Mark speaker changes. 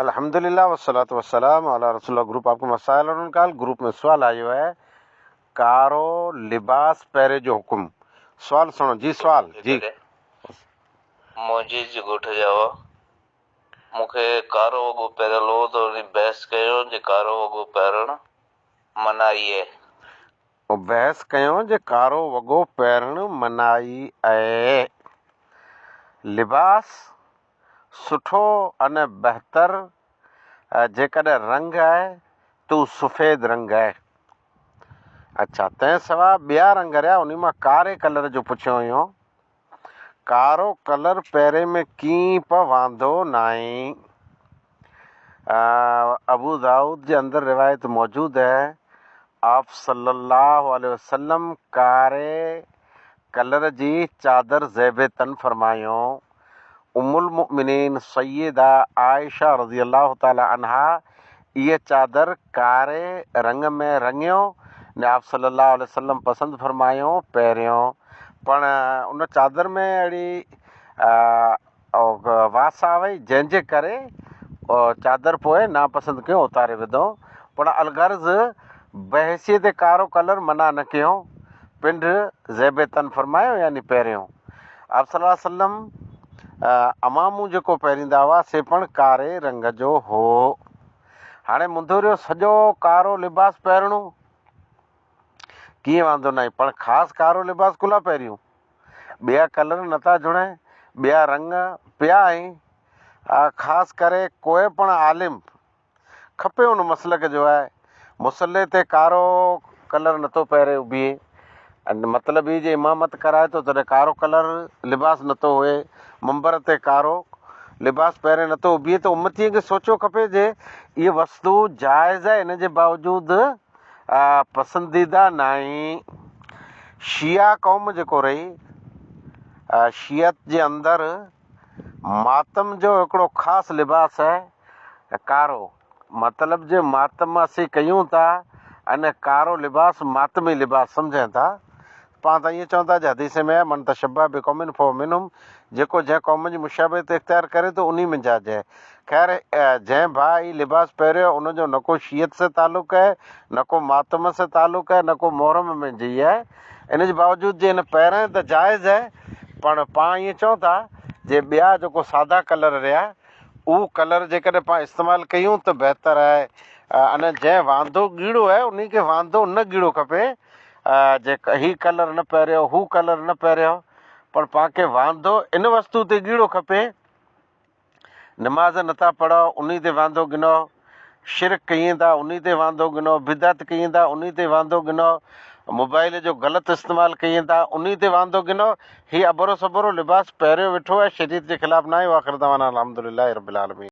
Speaker 1: الحمدلله والصلوة والسلام علي رسول الله گروپ آپ ڪي مسائل اور ان کا حل گروپ ۾ سوال آيو آهي ڪارو لباس پهري جو حڪم سوال سڻو جي سوال جي.
Speaker 2: منهنجي جي ڳوٺ جا هئا مون کي ڪارو وڳو پهريل هو ته انهي بحث ڪيو جي ڪارو وڳو پهرڻ منائي اهي.
Speaker 1: بحث ڪيو جي ڪارو وڳو پهرڻ منائي اهي. لباس سٺو ان بهتر جيڪڏهن رنگ آهي ته هو سفيد رنگ آهي. اڇا تنهن سوا ٻيا رنگ رهيا انهي مان ڪاري ڪلر جو پڇيو هيو. ڪارو ڪلر پهري ۾ ڪين په واندو ناهي. ابو دائود جي اندر روايت موجود آهي آپ صلي الله عليه وسلم ڪاري ڪلر جي چادر زيب تن فرمايو. ام المؤمنين سيده عائشه رضي الله تعالٰي عنها اها چادر ڪاري رڱ ۾ رڱيو ۽ آپ صلي الله عليه وسلم پسند فرمايو پهريو پڻ ان چادر ۾ اهڙي واس آوئي جنهن جي ڪري چادر پوء ناپسند ڪيو اتاري وڌو پڻ الغرض بحيثيت ڪارو ڪلر منع نه ڪيو پنڊ زيب تن فرمايو يعني پهريون آپ صلي الله عليه وسلم عمامو جيڪو پهريندا هئا سي پڻ ڪاري رنگ جو هو. هاڻي منڌوريو سڄو ڪارو لباس پهرڻو ڪيئن واندو ناهي پڻ خاص ڪارو لباس ڪلا پهريون. ٻيا ڪلر نٿا جڙين، ٻيا رنگ پيا آهن. خاص ڪري ڪوئي پڻ عالم کپي ان مسلڪ جو آهي. مصلي تي ڪارو ڪلر نٿو پهري اڀيئي ۽ مطلب هي جي امامت ڪرائي ٿو تڏهن ڪارو ڪلر لباس نٿو هئي، منبر تي ڪارو لباس پهري نٿو اڀيئي ته امتين کي سوچيو کپي جي اهي وستو جائز آهي ان جي باوجود پسنديده ناهي. شيعا قوم جيڪو رهي شيعت جي اندر ماتم جو هڪڙو خاص لباس آهي ڪارو مطلب جي ماتم اسين ڪيون ٿا ان ڪارو لباس ماتمي لباس سمجهين ٿا پاڻ ته ائين چون ٿا جي حديث ۾ آهي من تشبه بقوم فهو منهم جيڪو جنهن قوم جي مشابهت اختيار ڪري ٿو انهي منجهان جي خير جنهن ڀاء هي لباس پهريو ان جو نه ڪو شيعت سان تعلق آهي نه ڪو ماتم سان تعلق آهي نه ڪو محرم ۾ جي آهي ان جي باوجود جي هن پهرئين ته جائز آهي پڻ پاڻ ائين چئون ٿا جي ٻيا جيڪو سادا ڪلر رهيا اهو ڪلر جيڪڏهن پاڻ استعمال ڪيون ته بهتر آهي ان جنهن واندو ڳيڙو آهي انهي کي واندو نه ڳيڙو کپي جي هي ڪلر نه پهريو هو ڪلر نه پهريو پر پاڻ کي واندو ان وستو تي ڳيڙو کپي نماز نٿا پڙهو انهي تي واندو ڳنو، شرڪ ڪيين ٿا انهي تي واندو ڳنو، بدعت ڪيين ٿا انهي تي واندو ڳنو، موبائل جو غلط استعمال ڪيين ٿا انهي تي واندو ڳنو، هي ابرو سبرو لباس پهريو ويٺو آهي شريعت جي خلاف ناهي واخر دعوانا الحمدلله رب العالمين.